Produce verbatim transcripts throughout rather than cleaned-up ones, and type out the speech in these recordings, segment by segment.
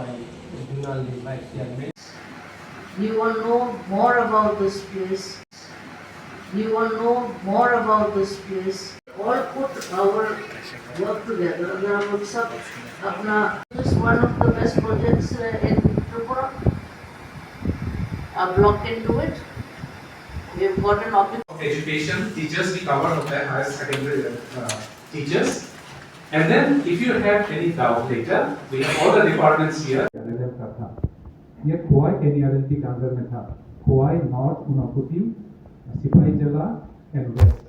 Regional Vice Chairman. You will know more about this place. You will know more about this place. All put our work together. This is one of the best projects, uh, in Tripura. A block can do it. We've got an office. Education, teachers भी cover होता है, higher secondary, uh, teachers. And then if you have any doubt later, we have all the departments here. T R L F का था। ये Khowai N E R L T के under में था। Khowai, North, Unakoti, Sipahi Jala and West.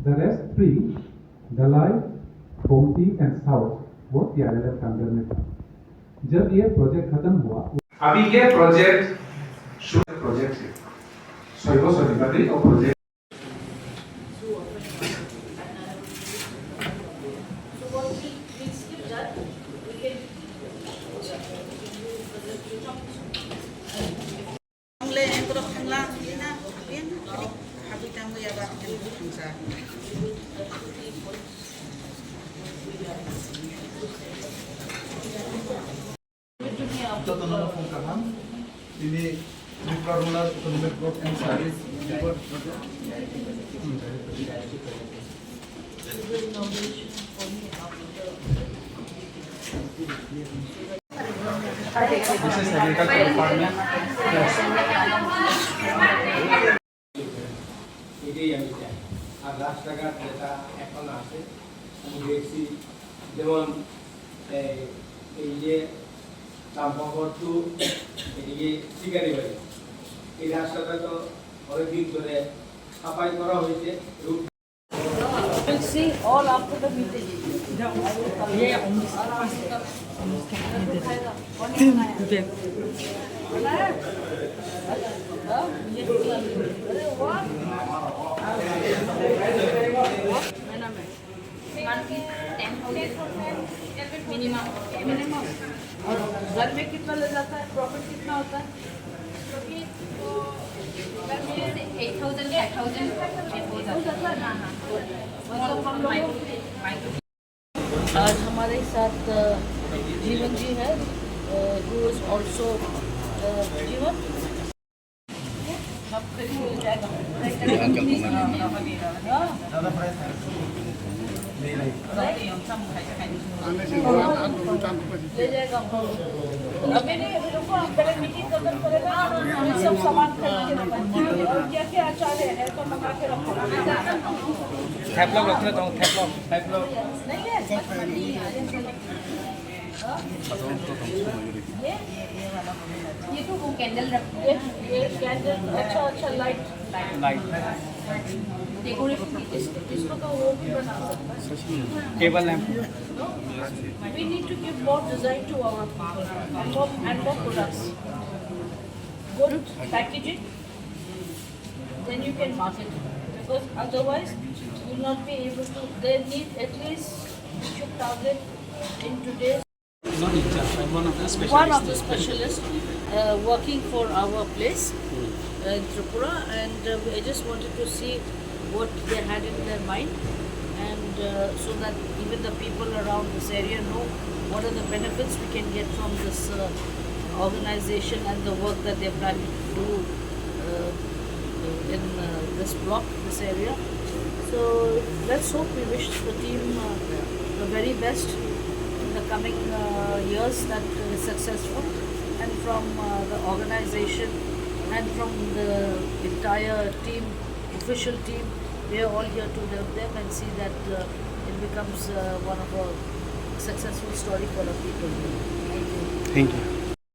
The rest three, Dhalai, Gomti and South, वो T R L F के under में था। जब ये project खत्म हुआ, अभी ये project शुरू project है। Sorry, वो sorry, but ये project Ang le, ang borok thangla, ang le na, ang le na, habwi tangwi abo ang thangsa. Jotono no phone kaham, tini Tripura Rural Autonomous Board and Service Report. This is agriculture department. Yes. এটাই আমি চাই। আর রাস্তাঘাট যেটা এখন আছে, আমি দেখছি, যেমন এই, এই যে চাম্পাঘর টু এদিকে শিকারিবাড়ি, এই রাস্তাটা তো অনেকদিন ধরে সাফাই করা হয়েছে, root We'll see all after the meeting. Monthly ten thousand minimum. Minimum. और घर में कितना ले जाता है, प्रॉफिट कितना होता है? Eight thousand, five thousand हो जाता है। हाँ, हाँ। Small, micro, micro। आज हमारे साथ, अ, जीवन जी है, अ, who is also, अ, जीवन। ले जाएगा। अभी नहीं, रुको, हम पहले मीटिंग खत्म करेगा, हम सब सामान खरीद के रखेंगे। और क्या क्या अचार है, है तो मंगा के रखो। Thaplok rok khe tong, thaplok, thaplok. Nahi hai? Ye, ye, ye wala. Ye to wo candle rakh. Ye, ye candle, acha, acha, light. Light. Decoration ki, is, isko to wo bhi bana sakta hai. Table lamp. No? We need to give more design to our people and more, and more products. Good packaging. Then you can market, because otherwise you will not be able to, they need at least, we should target in today's. Not in charge, I'm one of the specialists. One of the specialists, uh, working for our place, uh, in Tripura, and, uh, I just wanted to see what they had in their mind, and, uh, so that even the people around this area know what are the benefits we can get from this, uh, organization and the work that they're planning to do, uh, in, uh, this block, this area. So let's hope, we wish the team, uh, the very best in the coming, uh, years, that is successful, and from, uh, the organization and from the entire team, official team, we are all here to help them and see that, uh, it becomes, uh, one of a successful story for our people. Thank you. Thank you.